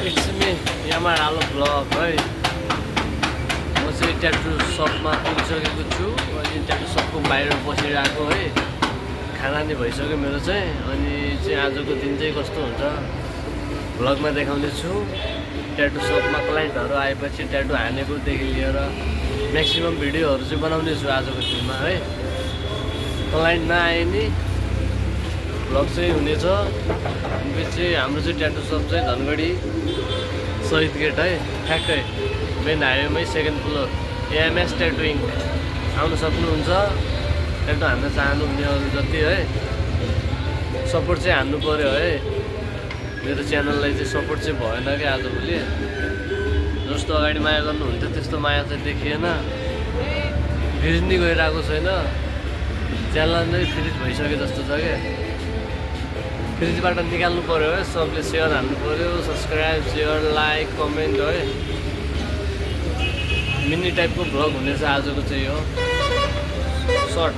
It's me यामार आलो blog है। म चाहिँ ट्याटु सपमा पुगिसकेको छु अनि ट्याटु सपको बाहिर बसिरहेको है। खाना नि भइसक्यो मेरो चाहिँ। अनि चाहिँ आजको दिन चाहिँ कस्तो हुन्छ भ्लगमा देखाउने छु। ट्याटु सपमा क्लाइन्टहरू आएपछि ट्याटु हानेकोदेखि लिएर म्याक्सिमम भिडियोहरू चाहिँ बनाउने छु आजको दिनमा है। क्लाइन्ट नआए नि भ्लग चाहिँ हुनेछ। पछि हाम्रो चाहिँ ट्याटु सप चाहिँ धनगढी शहीद गेट है, ठ्याक्कै मेन हाइवेमै second floor AMS tattoo ink. आउनु सक्नुहुन्छ ट्याटु हान्न चाहनुहुनेहरू जति है। सपोर्ट चाहिँ हान्नु पऱ्यो है। मेरो च्यानललाई चाहिँ सपोर्ट चाहिँ भएन क्या आजभोलि। जस्तो अगाडि माया गर्नुहुन्थ्यो त्यस्तो माया चाहिँ देखिएन। भ्युज नि गइरहेको छैन। च्यानल नै फ्रिज भइसक्यो जस्तो छ क्या। फ्रिजबाट निकाल्नु पऱ्यो है। सबले सेयर हान्नु पऱ्यो, सब्सक्राइब सेयर लाइक कमेन्ट है। मिनी टाइपको भ्लग हुनेछ आजको चाहिँ हो। सर्ट